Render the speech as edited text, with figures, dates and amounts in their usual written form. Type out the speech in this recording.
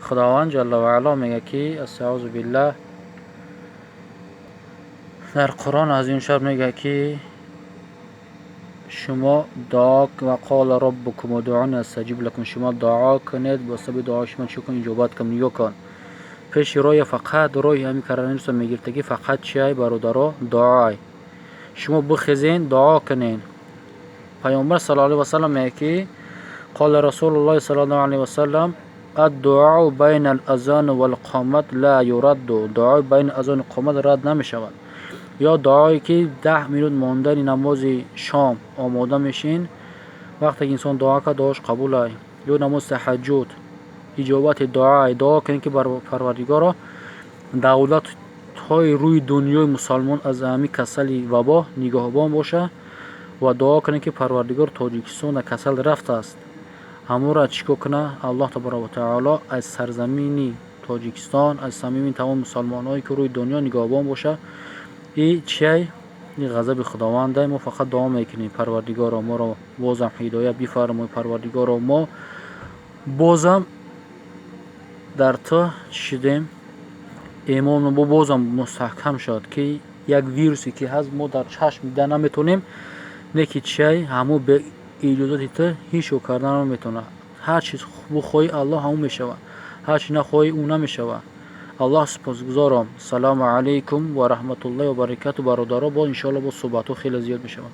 Худованд ҷалла ва аъло мегӯяд, ки астаъузу биллаҳ, дар Қуръон аз ин шаб мегӯяд, ки шумо дуо, ва қола роббукум удъуни астаҷиб лакум, шумо дуо кунед, ба сабаби дуои шумо чӣ кун? Иҷобат кунам. Нигоҳ кун, пеши роҳи фақат роҳи ҳамин коронавируса мегирифтагӣ фақат чиай, бародаро? Дуоай. Шумо бихезен, дуо кунен. Паёмбар саллаллоҳу алайҳи васаллам мегӯяд, ки қола расулуллоҳи саллаллоҳу алайҳи васаллам: аддуау байна ал-азони вал-қомат ла юрадду. Дуои байни азону қомат рад намешавад. Ё дуое ки 10 минут мондани намози шом омода мешин, вақте ки инсон дуо кард, дуош қабулай. Ё намози таҳаҷҷуд иҷобати дуоай. Дуо кунед, ки Парвардигоро, давлатҳои рӯи дунёи мусалмон аз ҳамин касали вабо нигаҳбон боша, ва дуо кунед, ки Парвардигор Тоҷикистона касал рафтааст, ҳамонро чӣ кор кунад? Аллоҳ таборака ва таоло аз сарзамини Тоҷикистон, аз самими тамоми мусалмонҳое ки рӯи дунё нигаҳбон боша. И чиай? И ғазаби Худовандай. Мо фақат дуо мекунем: Парвардигоро, моро бозам ҳидоят бифармой. Парвардигоро, мо бозам дар ту чӣ шудем, имон бозам мустаҳкам шавад, ки як вирусе ки ҳаст, мо дар чашм дида наметавонем, не ки чиай, ҳамун бе иҷозати ту ҳеҷ кор карда наметавонад. Ҳар чиз бихоҳӣ, Аллоҳ, ҳамун мешавад, ҳар чи нахоҳӣ, ӯ намешавад. Аллоҳ сипосгузорам. Салому алайкум ва раҳматуллоҳи ва баракату, бародаро. Боз иншоалло боз суҳбатҳо хеле зиёд мешавад.